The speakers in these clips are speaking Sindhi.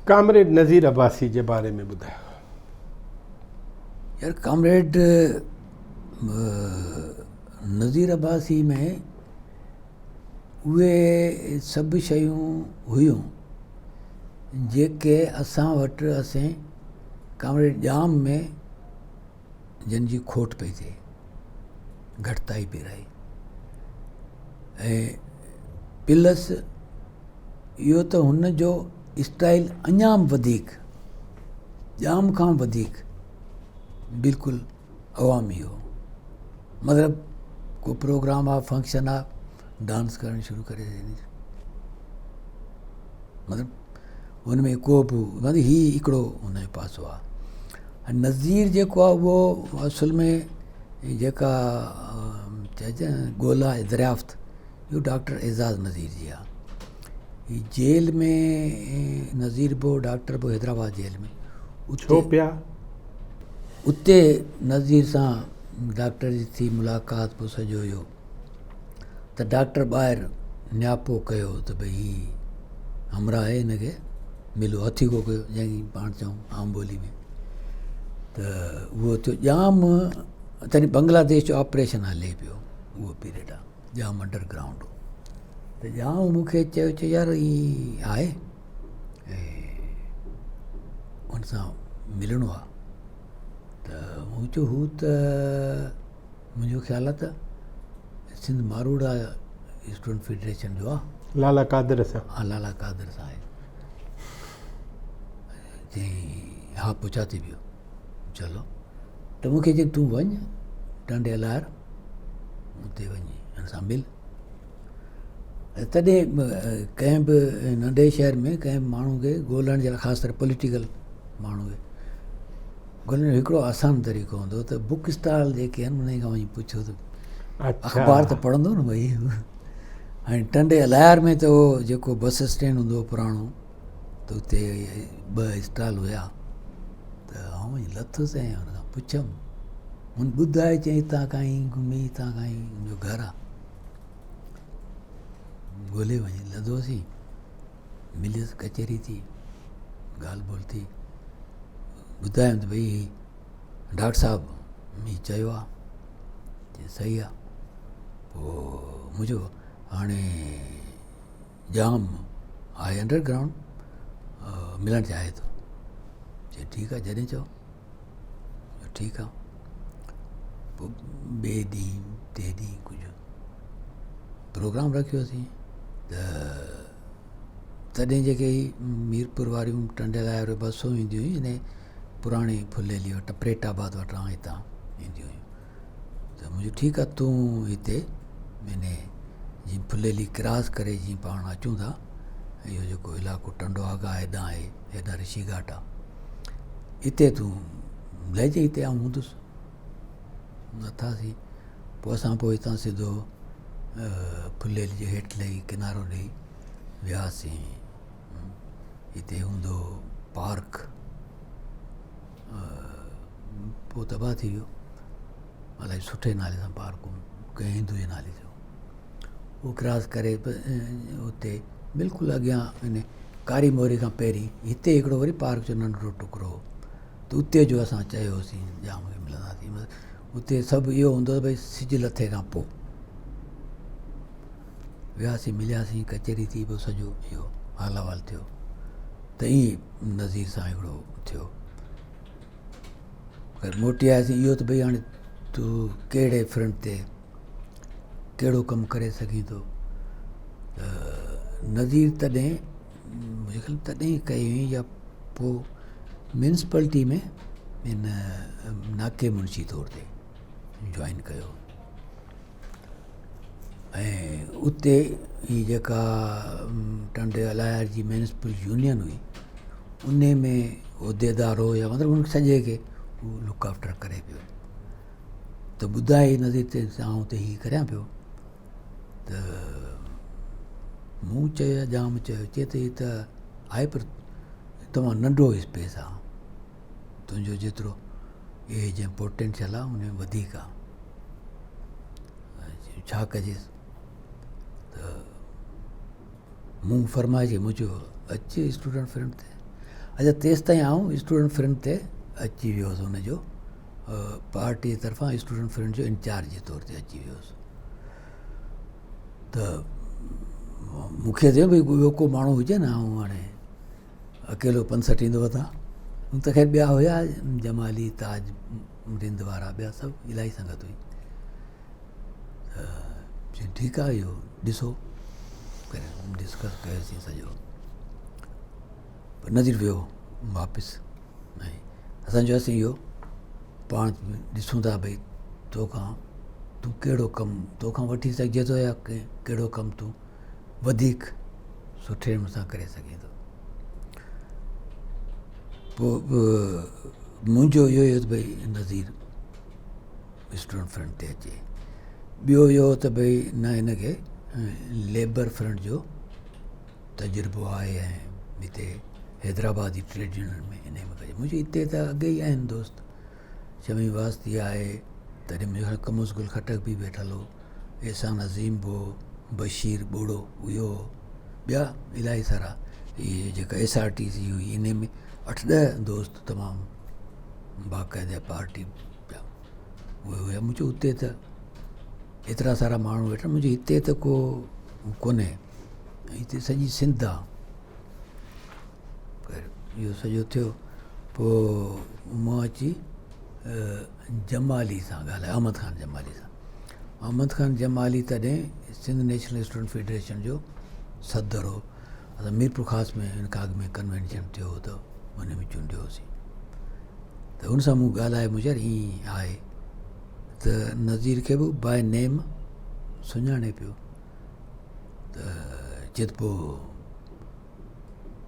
ڪامريڊ نذير عباسي جي باري ۾ ٻڌايو. يار ڪامريڊ نذير عباسي ۾ اهي سڀ شيون هيون جيڪي اسان وٽ اسين ڪامريڊ ڄام ۾ جن جي کوٽ پئي ٿئي گهٽتائي پئي رهي ۽ پلس اهو ته هن جو اسٽائل اڃا به وڌيڪ ڄام کان وڌيڪ بلڪل عوامي هو مطلب ڪو پروگرام آ فنڪشن آ ڊانس ڪرڻ شروع ڪري ڏني مطلب هن ۾ ڪو به مطلب هي هڪڙو هن جو پاسو آ نذير جيڪو آ اهو اصل ۾ جيڪا چئجي نه ڳولا دريافت اهو ڊاڪٽر اعزاز نذير جي آ هي جيل ۾ نذير به ڊاڪٽر به حيدرآباد جيل ۾ ڇو پيا اتي نذير سان ڊاڪٽر جي ٿي ملاقات پوء سڄو اهو ته ڊاڪٽر ٻاهر نياپو ڪيو ته ڀئي هي همراهه آهي هن کي ملو هٿيڪو ڪيو جنهن کي پاڻ چئون عام ٻولي ۾ ته اهو ٿيو ڄام تڏهن بنگلاديش جو آپريشن هلي پيو اهو پيريڊ آ ڄام انڊر گرائونڊ هو ته ڄام مون کي چيو چي يار هي آهي ۽ ان سان ملڻو آ ته مون چيو هو ته منهنجو خيال آ ته سنڌ ماروئڙا اسٽوڊنٽ فيڊريشن جو آ لالا قادر سان ها لالا قادر سان آهي چيائين ها پڇا ٿي پيو چلو ته مون کي چيائين تون وڃ ٽنڊي الهيار اتي وڃي هن سان مل تڏهن ڪنهن به ننڍي شهر ۾ ڪنهن به ماڻهو کي ڳولڻ جي لاء خاص طرح پوليٽيڪل ماڻهو کي ڳولڻ جو هڪڙو آسان طريقو هوندو ته بڪ اسٽال جيڪي آهن انهن کان وڃي پڇو ته اخبار ته پڙهندو نه ڀئي هاڻي ٽنڊي الهيار ۾ ته اهو جيڪو بس اسٽينڊ هوندو هو پراڻو ته اتي ٻه اسٽال هيا ته آئون وڃي لٿس ۽ هن کان پڇيم هن ٻڌائي چيائين هتان کان ئي گهمي هتان کان ئي منهنجو گهر آ ڳولي وڃي لڌوسين مليس ڪچهري ٿي ڳالهه ٻولهه ٿي ٻڌايم ته ڀئي ڊاڪٽر صاحب هي چيو آ چي صحيح آ پوء منهنجو هاڻي ڄام آهي انڊر گرائونڊ ملڻ چاهي ٿو چي ٺيڪ آ جڏهن چئو ٺيڪ آ پوء ٻئي ڏينهن ٽي ڏينهن ڪجهه پروگرام رکيوسين ته تڏهن جيڪي ميرپور واريون ٽنڊي لاء واريون بسون اينديون هيون ان پراڻي ڦليلي وٽ پريٽ آباد وٽان هتان اينديون هيون ته مون چيو ٺيڪ آ تون هتي ان جي ڦليلي ڪراس ڪري جي پاڻ اچون ٿا اهو جيڪو علائقو ٽنڊو آغا هيڏانهن آهي هيڏانهن رشي گهاٽ آ اتي تون لهجي هتي آئون هوندس لٿاسين پوء اسان پوء هتان سڌو ڦليلي جي هيٺ لهي ڪنارو ڏئي وياسين هتي هوندو پارڪ پوء تباهه ٿي ويو الائي سٺي نالي سان پارڪ هو ڪنهن هندو جي نالي جو اهو ڪراس ڪري اتي بلڪل اڳيان ان ڪاري موري کان پهرين هتي هڪڙو وري پارڪ جو ننڍڙو ٽڪرو هو ته اتي جو اسان چيوسين ڄام کي ملنداسين اتي سڀ اهو هوندو ته ڀئي سج لٿي کان پوء وياسين ملياسين ڪچهري ٿي پوء سڄو اهو حال احوال ٿيو ته ائين نذير سان هڪڙو ٿيو خير موٽي آياسين اهو ته ڀئي هاڻي تون ڪهڙي فرنٽ تي ڪهڙو ڪم ڪري سگهين ٿو ته نذير تڏهن منهنجي خيال تڏهن ڪئي هئي يا پوء ميونسپلٽي ۾ ان ناڪي منشي طور تي جوائن ڪيو ۽ اتي هي جيڪا ٽنڊي الهيار جي ميونسپل يونين هئي ان ۾ عهديدار هو يا مطلب ان سڄي کي هو لڪ آفٽر ڪري پيو ته ٻڌائي نظر تي آئون ته هي ڪريان پيو ته مون چيو يا ڄام چيو چي ته هي ته آهي پر تمام ننڍو اسپيس آهي تنهنجو جيترو ايج ۽ پوٽينشل آهي ان ۾ وڌيڪ آهي ڇا ڪجيس ته مون فرمائش مون چيو اچ اسٽوڊنٽ فرنٽ تي. اچا تيستائين آئون اسٽوڊنٽ فرنٽ تي اچي ويو هوس، ان جو پارٽي طرفان اسٽوڊنٽ فرنٽ جو انچارج جي طور تي اچي ويو هوس. ته مون کي چيو ڀئي ٻيو ڪو ماڻهو هجي نه، آئون هاڻي اڪيلو پن سٽيندو وتان. ته خير ٻيا هيا، جمالي، تاج رند وارا، ٻيا سڀ الاهي سنگت هئي. ته چيائين ٺيڪ آهي اهو ڏسو ڪري ڊسڪس ڪيوسين سڄو. نظير ويو واپس ۽ اسان چيوسين اهو پاڻ ڏسون ٿا ڀئي توکان تون ڪهڙو ڪم توکان وٺي سگهجي ٿو يا ڪهڙو ڪم تون وڌيڪ سٺي نموني سان ڪري سگهين ٿو. پوء منهنجو اهو هيو ته ڀئي نظير اسٽوڊنٽ فرنٽ تي اچي، ٻيو اهو ته ڀئي نه هن کي ليبر فرنٽ جو تجربو آهي ۽ هتي حيدرآباد جي ٽريڊ يونين ۾ انهي ۾ ڪجي. منهنجي هتي ته اڳي ئي آهن دوست، شميم واسطي آهي، تڏهن منهنجو خيال قموس گل خٽڪ به ويٺل هو، احسان عظيم به هو، بشير ٻوڙو اهو هو، ٻيا الاهي سارا اهي جيڪا ايس آر ٽي سي هئي انهي ۾ اٺ ڏهه دوست تمام باقاعده پارٽي جا اهي هيا. منهنجو اتي ته ايترا سارا ماڻهو ويٺا، منهنجي هتي ته ڪو ڪونهي، هتي سڄي سنڌ آ. پر اهو سڄو ٿيو پوء مون اچي جمالي سان ڳالهايو، احمد خان جمالي سان. احمد خان جمالي تڏهن سنڌ نيشنل اسٽوڊنٽ فيڊريشن جو صدر هو. اسان ميرپور خاص ۾ ان کان اڳ ۾ ڪنوينشن ٿيو هو ته ان ۾ چونڊيو هوسين. ته ان سان مون ڳالهايو، مون چيو يار ائين آهي ته نظير کي به باء نيم سڃاڻي پيو، ته چئي ته پوء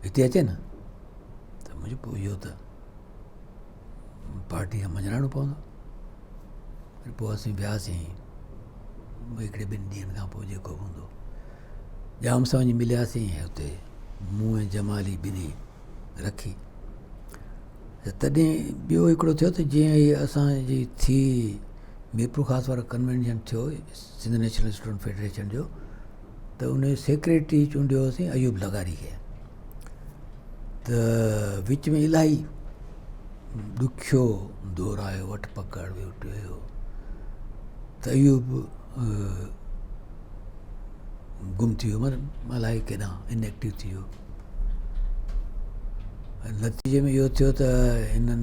هتي اچي نه، ته مون چيو پوء اهو ته پارٽي کان مڃرائڻو پوندو. وري پوء اسين وياسين هڪڙي ٻن ڏينهن کان پوء جيڪو به هوندو ڄام سان وڃي ملياسين ۽ اتي مون ۽ جمالي ٻنهي رکي. ته تڏهن ٻيو هڪڙو ٿيو ته جيئن هي اسانجي ٿي ميرپور خاص وارو ڪنوينشن ٿيو سنڌ نيشنل اسٽوڊنٽ فيڊريشن جو، ته ان جو سيڪريٽري چونڊيو هوسين ايوب لغاري کي. ته وچ ۾ الاهي ڏکيو دور آيو، وٺ پڪڙ ويو ٽيو، ته ايوب گم ٿي ويو، مطلب الائي ڪيڏانهن ان ايڪٽو ٿي ويو. نتيجي ۾ اهو ٿيو ته هنن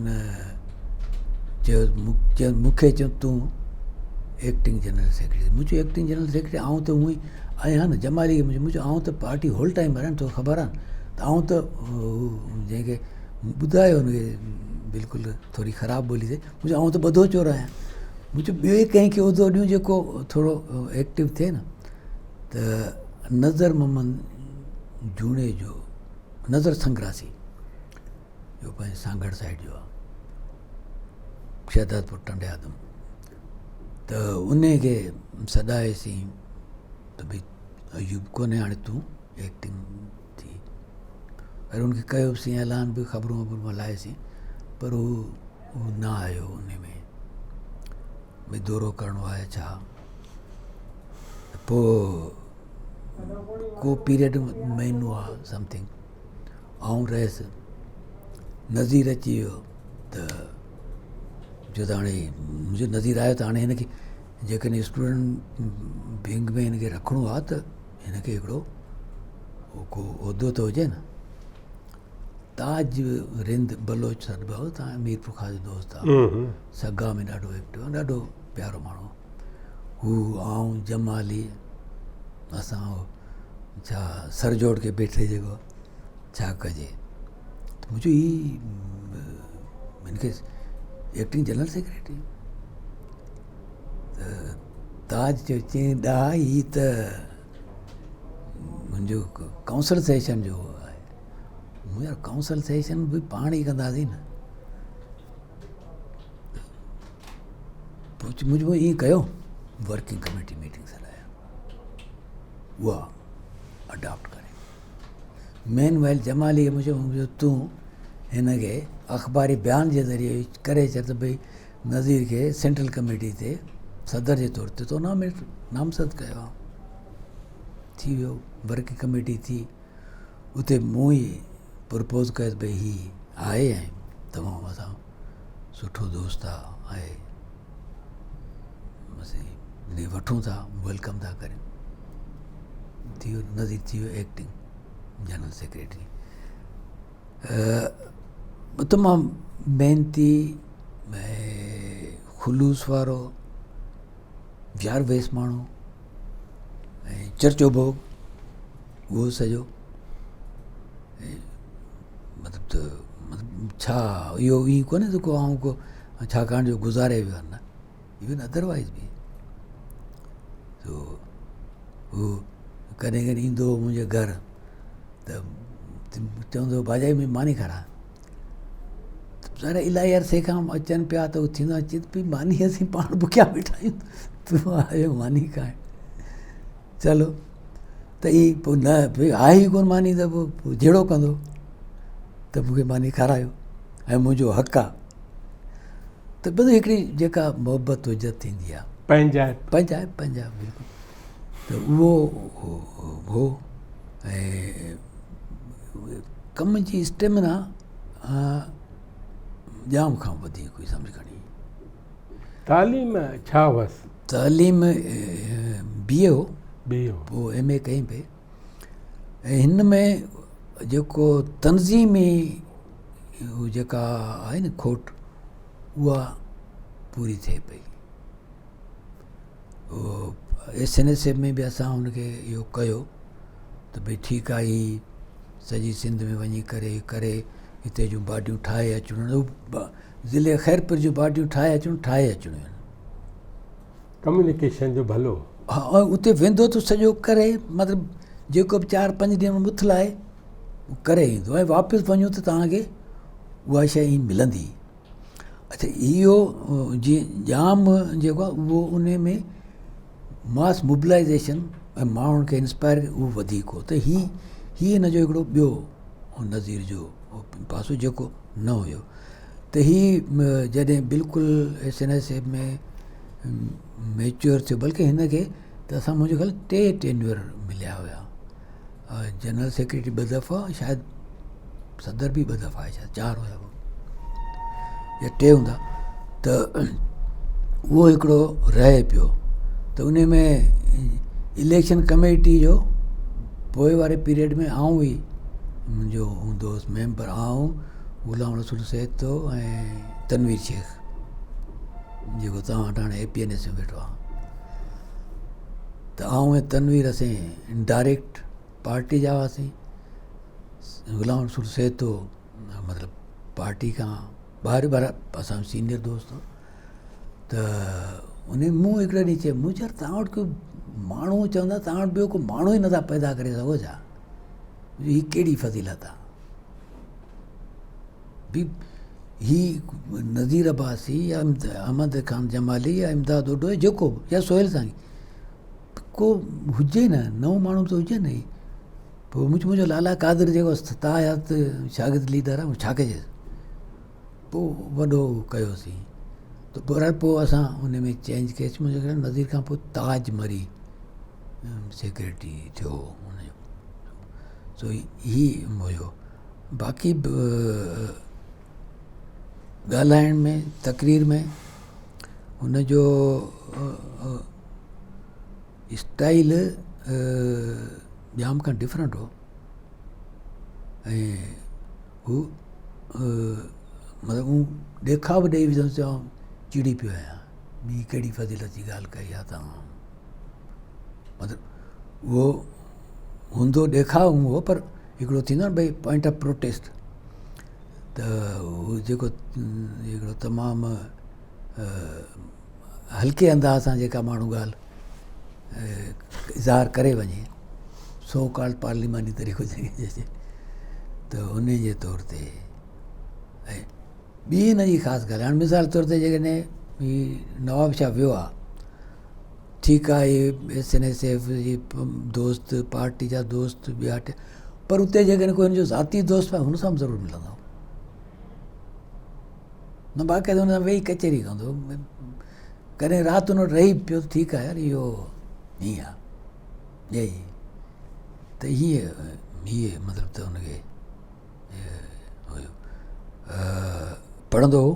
چيو مون کي چيو تون ايڪٽنگ جنرل سيڪريٽري. مون چيو ايڪٽنگ جنرل سيڪريٽري آئون ته هونئن ئي آهيان نه. جمالي کي مون چيو آئون ته پارٽي هول ٽائيمر آهيان، توکي خبر آهي ته آئون ته جنهن کي ٻڌايو هن کي بلڪل ٿوري خراب ٻولي ٿي، مون چيو آئون ته ٻڌو چور آهيان. مون چيو ٻئي ڪنهن کي عهدو ڏيون جيڪو ٿورو ايڪٽو ٿئي نه. ته نظر محمد جوڻيجو، نظر سنگراسي جو پنهنجي سانگهڙ سائيڊ جو آهي، شهدادپور ٽنڊي آدم، ته ان کي سڏايوسين ته ڀئي ايوب ڪونهي هاڻي تون ايڪٽنگ ٿي. پر ان کي ڪيوسين اعلان به، خبرون وبرون هلايوسين، پر هو نه آيو. ان ۾ ڀئي دورو ڪرڻو آهي ڇا؟ پوء ڪو پيريڊ مهينو آ سمٿنگ آئون رهيس، نظير اچي ويو ته چيو ته هاڻي منهنجو نظير آيو ته هاڻي هن کي جيڪڏهن اسٽوڊنٽ بينڪ ۾ هن کي رکڻو آ ته هن کي هڪڙو ڪو عهدو ته هجي نه. تاج رند بلوچ سڏبو هو، تان ميرپور خاص جو دوست آ، سگا ۾ ڏاڍو ايڪٽو، ڏاڍو پيارو ماڻهو هو. آئون، جمالي، اسان ڇا سر جوڙ کي بيٺي جيڪو ڇا ڪجي. ته مون چيو هي هن کي ايڪٽنگ جنرل سيڪريٽري. ته تاج چيو، چيائين ڏاها هي ته منهنجو ڪائونسل سيشن جو آهي. مون يار ڪائونسل سيشن به پاڻ ئي ڪنداسين نه. پوء مون ائين ڪيو، ورڪنگ ڪميٽي ميٽنگ سڏايا، اها اڊاپٽ ڪري. مين وائل جمالي کي مون چيو تون هن کي اخباري بيان جي ذريعي ڪري ڇڏ ته ڀئي نظير کي سينٽرل ڪميٽي تي صدر جي طور تي تو نامزد ڪيو آهي. ٿي ويو، ورڪنگ ڪميٽي ٿي، اتي مون ئي پرپوز ڪيو ته ڀئي هي آهي ۽ تمام اسان سٺو دوست آهي اسين وٺون ٿا welcome ٿا ڪريون. ٿي ويو نظير ٿي ويو ايڪٽنگ جنرل سيڪريٽري. تمام محنتي ۽ خلوص وارو يار ويس ماڻهو ۽ چرچو ڀوڳ اهو سڄو مطلب ته ڇا اهو ائين ڪونهي ته ڪو آئون ڪو ڇاڪاڻ جو گذاري ويو آهي نه ايون ادروائز به سو هو ڪڏهن ڪڏهن ايندو هو منهنجي گهر ته چوندو هو ڀاڄائي منهنجي ماني کاراء ظاهر الاهي عرصي کان اچن پيا ته ٿيندو آهي چي پئي ماني اسين پاڻ بکيا ويٺا آهيون تون آيو ماني کائڻ چلو ته هي پوء نه ڀئي آهي ئي ڪونه ماني ته پوء جهيڙو ڪندو ته مونکي ماني کارايو ۽ منهنجو حق آهي ته بس هڪڙي جيڪا محبت هجت ٿيندي آهي پنهنجائپ پنهنجائپ پنهنجائپ بلڪل ته اهو هو ۽ ڪم جي اسٽيمنا ڄام کان وڌيڪ هئي سمجهه کڻي. تعليم ڇا هئس؟ تعليم بي اي هو. بي اي هو. پوء ايم اي ڪئي پئي ۽ هن ۾ جيڪو تنظيمي جيڪا آهي نه کوٽ اها پوري ٿئي پئي. ايس اين ايس ايف ۾ به اسان هن کي اهو ڪيو ته ڀئي ٺيڪ آهي هي سڄي سنڌ ۾ وڃي ڪري ڪري هتي جون باڊيون ٺاهي اچڻيون ضلعي خيرپور جون باڊيون ٺاهي اچڻيون ٺاهي اچڻيون آهن. ڪميونيڪيشن جو ڀلو. ها اتي ويندو ته سڄو ڪري مطلب جيڪو به چار پنج ڏينهن اٿلائي ڪري ايندو ۽ واپس وڃو ته توهان کي اها شيء ملندي. اڇا اهو جيئن ڄام جيڪو آهي اهو ان ۾ ماس موبلائيزيشن ۽ ماڻهن کي انسپائر اهو وڌيڪ هو ته هي هي هن جو هڪڙو ٻيو نظير جو پاسو جيڪو نه هيو ته هي جڏهن بلڪل S N S F ۾ mature ٿيو بلڪه هن کي ته اسان منهنجو خيال ٽي ٽينيور مليا هيا جنرل سيڪريٽري ٻه دفعا شايد صدر به ٻه دفعا آيا شايد چار هيا يا ٽي هوندا ته اهو هڪڙو رهي پيو ته ان ۾ اليڪشن ڪميٽي جو پوء واري پيريڊ ۾ آئون ئي منهنجو هوندو هوس ميمبر آئون غلام رسول سهتو ۽ تنوير شيخ جيڪو توهان وٽ هاڻي اي پي اين ايس ۾ ويٺو آهي ته آئون ۽ تنوير اسين ڊائريڪٽ پارٽي جا هئاسين غلام رسول سهتو مطلب پارٽي کان ٻاهر پر اسان جو سينئر دوست هو ته ان مون هڪڙي ڏينهن چيو مون چيو توهان وٽ ڪو ماڻهو چوندا توهان وٽ ٻيو ڪو ماڻهو ئي نٿا پيدا ڪري سگهو ڇا هي ڪهڙي فضيلت آهي به هي نذير عباسي يا احمد خان جمالي يا امداد اوڍو جيڪو به يا سهيل سائين ڪو هجي نه نئون ماڻهو ته هجي نه پوء مون چيو منهنجو لالا قادر جيڪو تاحيات شاگرد ليڊر آهي ڇا ڪجي پوء وڏو ڪيوسين ته بهرحال پوء اسان ان ۾ چينج ڪيس منهنجي خيال نذير کان پوء تاج مري سيڪريٽري ٿيو ان جو سو هي هيو باقي به ڳالهائڻ ۾ تقرير ۾ هن جو اسٽائل ڄام کان ڊفرنٽ هو ۽ هو مطلب هو ڏيکاء به ڏئي وجهندو چوان چڙي پيو آهيان ٻي ڪهڙي فضيلت جي ڳالهه ڪئي آهي توهان مطلب اهو هوندو ڏيکاء هوندو هو پر هڪڙو ٿيندو آهي نه ڀئي پوائنٽ آف پروٽيسٽ ته هو جيڪو هڪڙو تمام هلڪي انداز سان جيڪا ماڻهو ڳالهه اظهار ڪري وڃي سو ڪالڊ پارليماني طريقو جنهن کي چئجي ته ان جي طور تي ۽ ٻي هن جي خاص ڳالهه هاڻي مثال طور تي جيڪڏهن هي نواب شاهه ويو آهي ٺيڪ آهي ايس اين ايس ايف جي دوست پارٽي جا دوست ٻيا پر اتي جيڪڏهن ڪو هن جو ذاتي دوست آهي هن سان به ضرور ملندو نه باقاعده هن سان ويهي ڪچهري ڪندو ڪڏهن رات هن وٽ رهي پيو ٺيڪ آهي يار اهو هيئن آهي ته هيئن هيئن مطلب ته هن کي هيو پڙهندو هو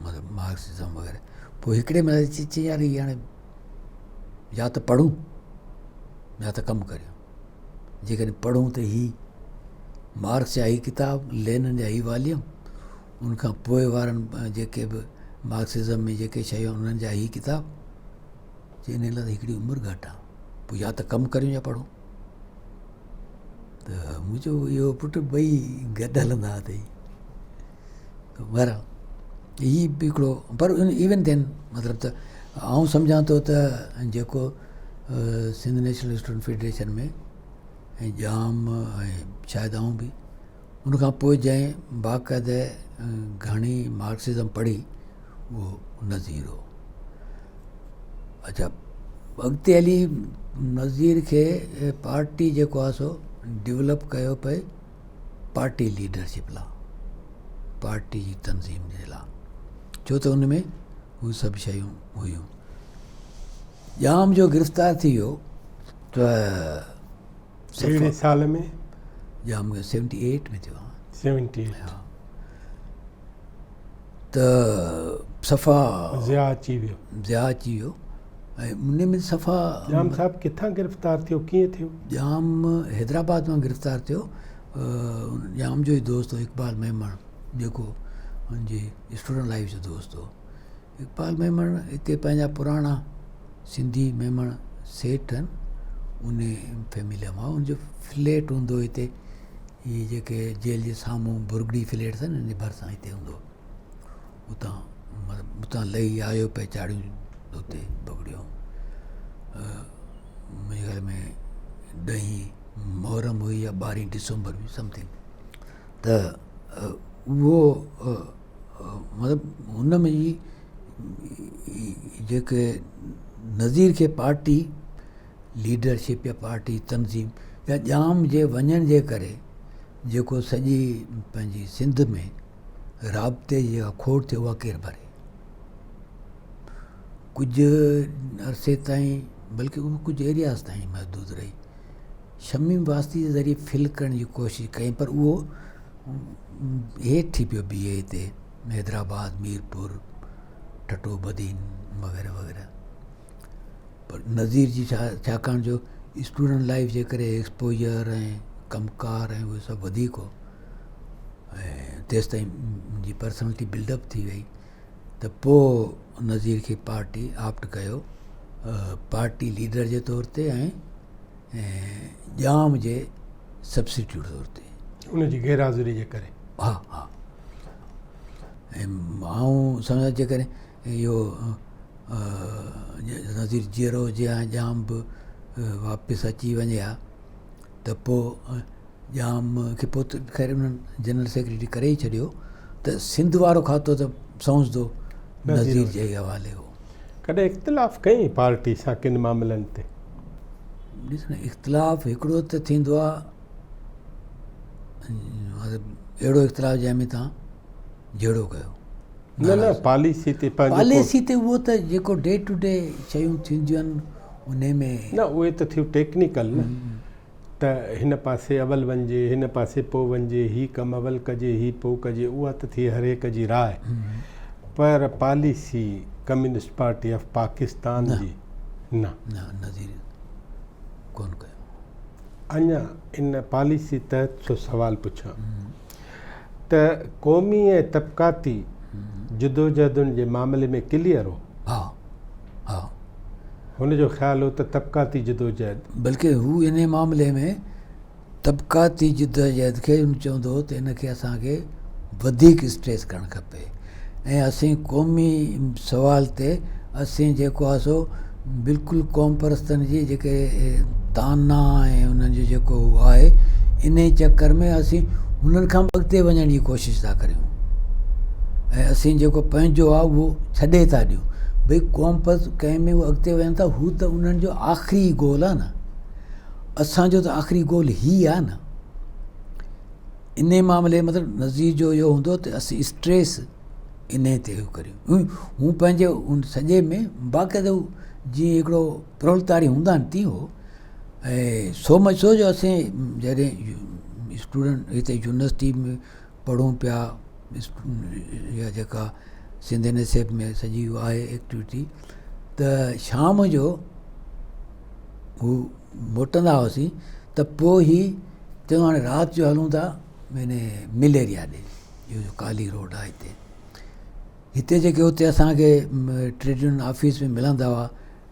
مطلب مارڪسزم وغيره پوء هڪڙي مهل اچي چي يار هي هاڻي يا ته پڙهون يا ته ڪم ڪريون جيڪڏهن پڙهون ته هي مارڪس جا هي ڪتاب لينن جا هي واليوم ان کان پوء وارن جيڪي به مارڪسزم ۾ جيڪي شيون انهن جا هي ڪتاب چي ان لاء ته هڪڙي عمر گهٽ آهي پوء يا ته ڪم ڪريون يا پڙهون ته مون چيو اهو پٽ ٻئي گڏ هلندا اٿئي بهرحال هي به هڪڙو پر ايون دين مطلب ته آئون سمجهان ٿو ته جيڪو Sindh national student federation ۾ ۽ Jam ۽ شايد آئون به ان کان پوء جنهن باقاعده گهڻي مارڪسزم پڙهي اهو نذير هو اڇا اڳتي هلي نذير کي پارٽي جيڪو آهي سو ڊولپ ڪيو پئي پارٽي ليڊرشپ لا پارٽي جي تنظيم جي لا ڇو ته ان ۾ هو سڀ شيون هيون ڄام جو گرفتار ٿي ويو ته ڪهڙي سال ۾ ڄام 78 ۾ ٿيو 78 ها ته صفا ضياء اچي ويو ضياء اچي ويو ۽ ان ۾ صفا ڄام صاحب ڪٿان گرفتار ٿيو ڪيئن ٿيو ڄام حيدرآباد مان گرفتار ٿيو ڄام جو ئي دوست هو اقبال ميمڻ جيڪو ان جي اسٽوڊنٽ لائف جو دوست هو اقبال ميمڻ هتي پنهنجا پراڻا سنڌي ميمڻ سيٺ آهن ان فيملي مان ان جو فليٽ هوندو هتي هي جيڪي جيل جي سامهون برگڙي فليٽس آهن ان جي ڀرسان هتي هوندو هو اتان مطلب اتان لهي آيو پئي چاڙهيون اتي پڪڙيو منهنجي خيال ۾ ڏهين محرم هئي يا ٻارهين ڊسمبر هئي سمٿنگ ته اهو مطلب هن ۾ ئي جيڪي نذير کي پارٽي ليڊرشپ يا پارٽي تنظيم يا ڄام جي وڃڻ جي ڪري جيڪو سڄي پنهنجي سنڌ ۾ رابطي جي جيڪا کوٽ ٿي اها ڪير ڀري؟ ڪجهه عرصي تائين بلڪه اهو ڪجهه ايرياز تائين محدود رهي. شميم واسطي جي ذريعي فل ڪرڻ جي ڪوشش ڪئي پر اهو هيٺ ٿي پيو بيهي هتي حيدرآباد، ميرپور، ٺٽو، بدين وغيره وغيره. پر نظير جي ڇا ڇاڪاڻ جو اسٽوڊنٽ لائيف جي ڪري ايڪسپوجر ۽ ڪم ڪار ۽ اهي سڀ وڌيڪ هو ۽ تيستائين منهنجي پرسنالٽي بلڊ اپ ٿي وئي ته پوء نظير کي پارٽي آپٽ ڪيو پارٽي ليڊر جي طور تي ۽ ڄام جي سبسٽيوٽ طور تي ان جي غير حاضري جي ڪري ها ها ۽ آئون سمجھان جيڪڏهن اهو نذير جيئرو هجي ها ۽ ڄام به واپس اچي وڃي ها ته پوء ڄام کي پوء ته خير انهن جنرل سيڪريٽري ڪري ئي ڇڏيو ته سنڌ وارو کاتو ته سونسدو نذير جي حوالي هو. ڪڏهن اختلاف ڪئين پارٽي سان ڪن معاملن تي؟ ڏس نه اختلاف هڪڙو ته ٿيندو آهي اهڙو اختلاف جنهن ۾ تان جهيڙو ڪيو. نه نه پاليسي تي پنهنجو پاليسي تي اهو ته جيڪو ڊي ٽو ڊي شيون ٿينديون آهن انهي ۾ نه اهي ته ٿيو ٽيڪنيڪل نه ته هن پاسي اول وڃجي هن پاسي پوء وڃجي هي ڪم اول ڪجي هي پوء ڪجي اها ته ٿي هر هڪ جي راء پر policy communist party of Pakistan جي نه نه نظير ڪون ڪيو اڃا ان پاليسي تحت سو سوال پڇان ته قومي ۽ طبقاتي جدوجهدن جي معاملي ۾ ڪليئر هو. ها ها. هن جو خيال هو ته طبقاتي جدوجهد. بلڪه هو انهي معاملي ۾ طبقاتي جدوجهد کي هن چوندو هو ته ان کي اسان کي وڌيڪ اسٽريس ڪرڻ کپي ۽ اسين قومي سوال تي اسين جيڪو آهي سو بلڪل قوم پرستن جي جيڪي طعنا ۽ انهن جو جيڪو هو آهي انهي چڪر ۾ اسين انهن کان به اڳتي وڃڻ جي ڪوشش ٿا ڪريون ۽ اسين جيڪو پنهنجو آهي اهو ڇڏي ٿا ڏيون ڀئي قوم پرست ڪنهن ۾ هو اڳتي وڃن ٿا هو ته انهن جو آخري گول آهي نه اسانجو ته آخري گول هي آهي نه انهي معاملي مطلب نظير جو اهو هوندو ته اسين اسٽريس انهي تي اهو ڪريون هو پنهنجي ان سڄي ۾ باقاعده جيئن هڪڙو پرولتاري هوندا آهن تيئن هو ۽ سو مچ سو جو اسين جڏهن اسٽوڊنٽ هتي يونيورسٽي ۾ پڙهون پيا يا جيڪا سنڌ اين ايس ايف ۾ سڄي آهي ايڪٽيوٽي ته شام جو هو موٽندا هئاسين ته پوء هي چوندو هاڻي رات جو هلون ٿا يعني مليريا ڏي اهو جو ڪالي روڊ آهي هتي هتي جيڪي اتي اسانکي ٽريڊ يونين آفيس ۾ ملندا هئا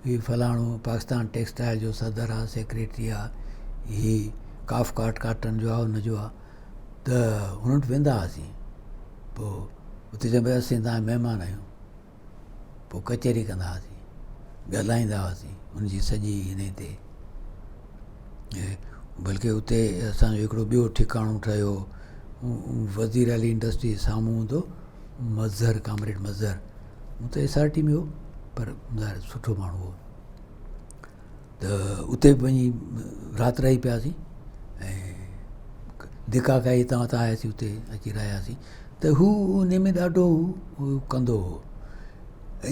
هي فلاڻو پاڪستان ٽيڪسٽائل جو صدر آهي سيڪريٽري آهي هي ڪاف ڪاٽ ڪاٽن جو آهي ان جو آهي ته هن وٽ ويندا هئاسين پوء اتي چون ڀئي اسين تنهنجا مهمان آهيون پوء ڪچهري ڪندا هئاسين ڳالهائيندا هئاسين ان جي سڄي ان تي بلڪه اتي اسانجو هڪڙو ٻيو ٺڪاڻو ٺهيو وزير علي انڊسٽري سامهون هوندو مظهر ڪامريڊ مظهر هو ته ايس آر ٽي ۾ هو پر ظاهر سٺو ماڻهو هو ته اتي به وڃي رات رهي پياسين ۽ ڌڪا کائي هتان هتان آياسين اتي اچي رهياسين ته هو ان ۾ ڏاڍو هو ڪندو هو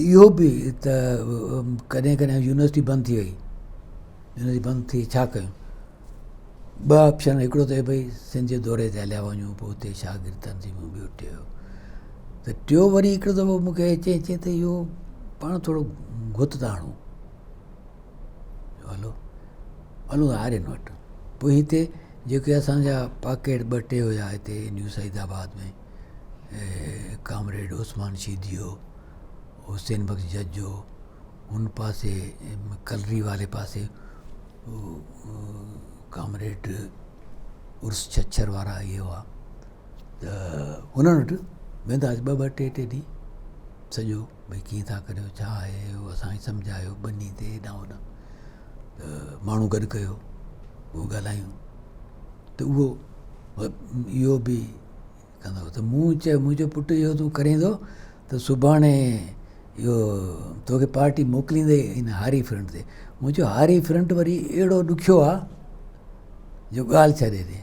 اهو به ته ڪڏهن ڪڏهن يونيورسٽي بند ٿي وئي يونيورسٽي بند ٿي ڇا ڪيون ٻه آپشن هڪڙو ته ڀئي سنڌ جي دوري تي هليا وڃون پوء اتي شاگرد تنظيمون ٻيو ٽيو ته ٽيو وري هڪڙو دفعو مونکي چئي چئي ته اهو پاڻ ٿورو گهت ٿا هڻون هلو هلون ٿا هارين وٽ پوء هتي جيڪي اسانجا پاڪيٽ ٻه ٽي هيا هتي نيو سعيد آباد ۾ ڪامريڊ عثمان شيدي هو حسين بخش جج هو هن پاسي ڪلري واري پاسي ڪامريڊ عرس ڇڇر وارا اهي هئا ته انهن وٽ ويندا هئاسين ٻه ٻه ٽي ٽي ڏينهن سڄو ڀئي ڪيئن ٿا ڪريو ڇا آهي اهو اسانکي سمجهايو ٻني تي هيڏانهن هوڏانهن ته ماڻهو گڏ ڪيو پوء ڳالهايون ته اهو اهو به ڪندو هو ته مون چيو منهنجو پٽ اهو تون ڪرين ٿو ته سڀاڻي اهو توکي پارٽي موڪليندي ان هاري فرنٽ تي مون چيو هاري فرنٽ وري اهڙو ڏکيو آ جو ڳالهه ڇڏي ڏي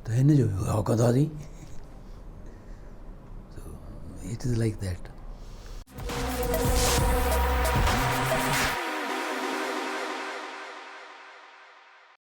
ته هن جو به ڪنداسين it is like that.